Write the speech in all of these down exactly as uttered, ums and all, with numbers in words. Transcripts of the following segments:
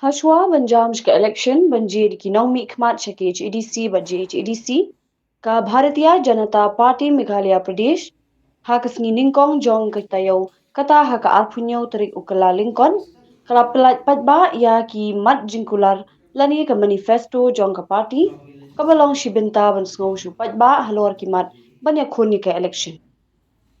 Hashwa ban jam sha ka election ban jied da ki nongmihkhmat sha K H A D C bad J H A D C, ka Bharatiya Janata Party Meghalaya Pradesh, ha ka sngi nyngkong jong ka taïew, kata ha ka arphew hynñiew tarik u Kyllalyngkot, ka la pyllait paidbah ïa ki mat jingkular lane ka manifesto jong ka party, kaba long shi bynta ban sngew sha u paidbah halor ki mat ban ïakhun ïa ka election.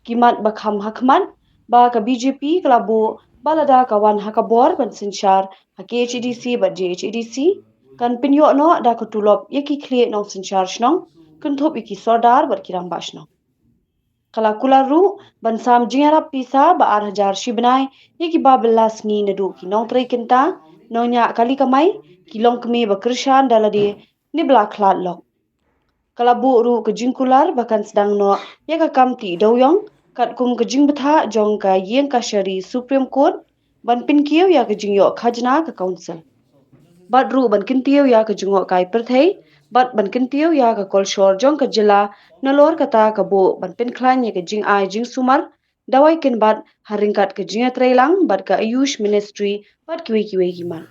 Ki mat ba kham hakhmat ba ka B J P ka la buh ba lada ka wan ha ka bor ban synshar ha K H A D C bad J H A D C, kan pynïoh noh da ka tulop ïa ki khlieh nongsynshar shnong, kynthup ïa ki sordar bad ki rangbah shnong. Ka la kular ruh ban sam jingïarap pisa ba ar hajar shi bnai ïa ki ba bylla sngi naduh ki nongtrei kynta, nongñiah kali kamai, ki longkmie ba kyrshan da lade ne ba la khlad lok. Ka la buh ruh ka jingkular ba kan sdang noh ïa ka kam tih dewiong katkum ka jingbthah jong ka ïing kashari Supreme Court ban pynkiew ïa ka jingïoh khajna ka council. Bad ruh ban kyntiew ïa ka jngohkai pyrthei, bad ban kyntiew ïa ka kolshor jong ka jylla, nalor kata ka buh ban pynkhlaiñ ïa ka jingai jingsumar dawai kynbat ha ryngkat ka jingïatreilang bad ka Ayush Ministry bad kiwei kiwei ki mat.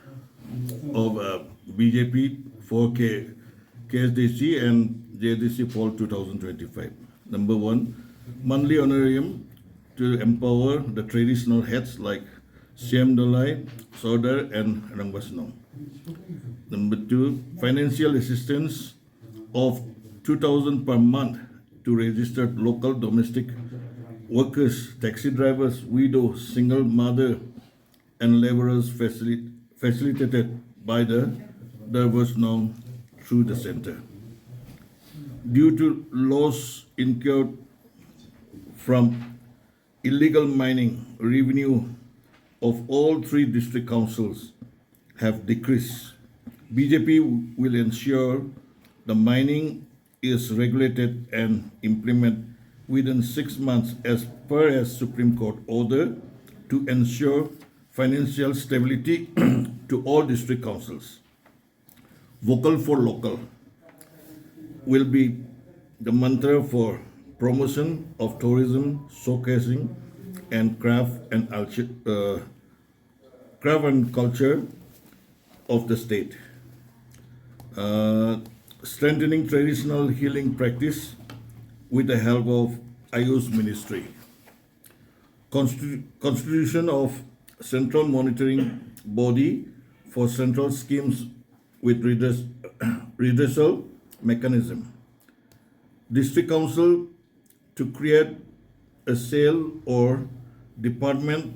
Of uh, B J P for K- K S D C and J S D C for two thousand twenty-five. Number one, monthly honorarium to empower the traditional heads like Syiem Doloi, Sordar, and Rangbah Shnong. Number two, financial assistance of two thousand per month to registered local domestic workers, taxi drivers, widow, single mother, and laborers facili- facilitated by the Rangbah Shnong through the center. Due to loss incurred from illegal mining, revenue of all three district councils have decreased. B J P will ensure the mining is regulated and implemented within six months as per as Supreme Court order to ensure financial stability to all district councils. Vocal for local will be the mantra for promotion of tourism, showcasing and craft and culture, uh, craft and culture of the state. Uh, strengthening traditional healing practice with the help of Ayush Ministry. Constitu- constitution of central monitoring body for central schemes with redress- redressal mechanism. District Council to create a cell or department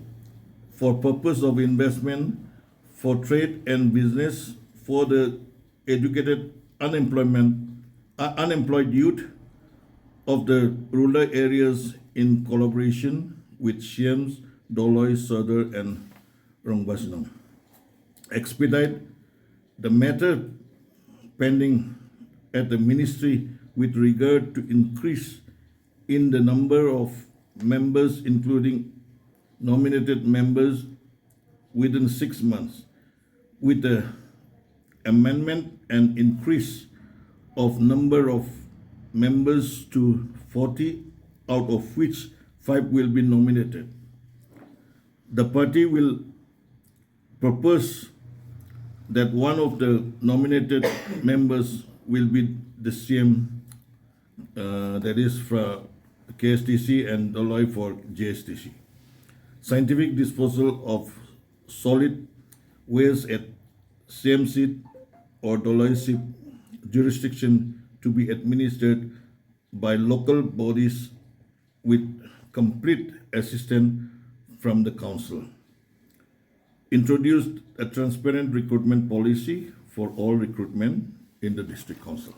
for purpose of investment for trade and business for the educated unemployment uh, unemployed youth of the rural areas in collaboration with Syiem's, Doloi, Sordar and Rangbah Shnong. Expedite the matter pending at the ministry with regard to increase in the number of members, including nominated members, within six months, with the amendment and increase of number of members to forty, out of which five will be nominated. The party will propose that one of the nominated members will be the Syiem, uh, that is from K S D C and Doloi for J S D C. Scientific disposal of solid waste at Syiem seat or Doloi seat jurisdiction to be administered by local bodies with complete assistance from the council. Introduced a transparent recruitment policy for all recruitment in the district council.